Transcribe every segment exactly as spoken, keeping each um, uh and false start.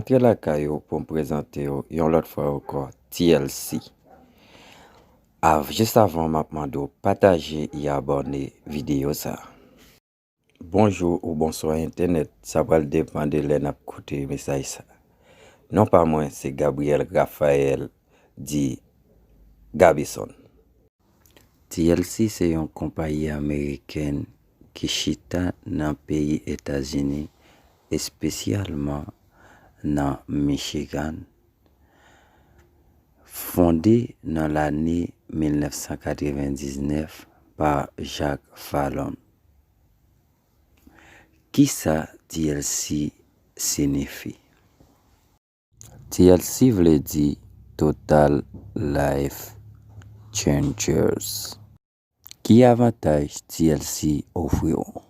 antre lakay ou pou m prezante w yon lòt fwa ankò T L C. Av, jis avan, m ap mande w pataje e abòne videyo sa a. Bonjou ou bonswa entènèt, sa pral depann de lè n ap koute mesaj sa. Non pa mwen se Gabriel Raphael, di Gabison. T L C se yon konpayi amerikèn ki chita nan peyi Etazini, espesyalman nan Michigan, fonde nan lane mil nèf san katrevendiznèf pa Jack Fallon. Kisa T L C siyifi? T L C vle di Total Life Changers. Ki avantaj T L C ofri w?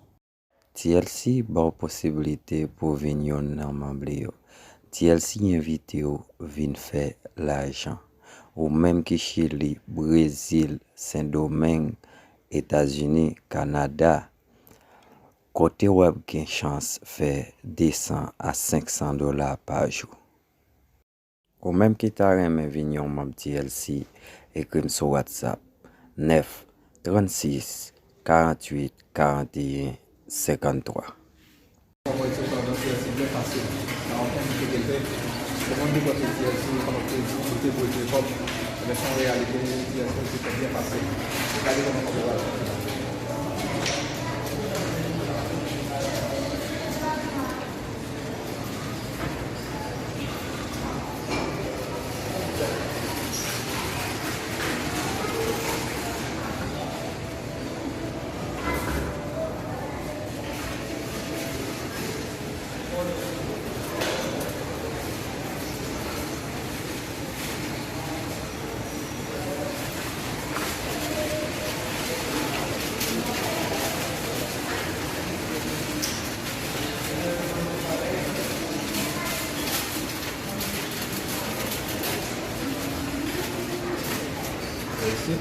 T L C ba w posiblite pou w vin youn nan manm li yo. T L C envite w vin fè lajan. Ou menm ki Chili, Brezil, Sendomeng, Etazini, Kanada, kote w ap gen chans fè de san a senk san dola pa jou. Ou menm ki ta renmen vin yon manm T L C, ekri m sou WhatsApp nèf trannsis karanntuit karanteyen senkanntwa. Kòman yo te pandan T L C byen pase. Nan yon konn ki te fè, se moun ki pòte T L C, kòman te di, yo te voye kòb. Ebyen, se yon reyalite, T L C te fè byen pase. Gade kòman kòb yo pral. Reyisi.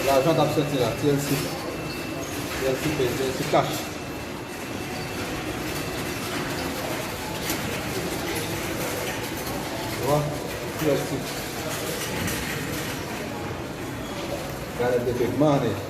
Lajan k ap soti la, T L C. T L C pay, T L C cash. Ou wè? T L C. Gade de big money.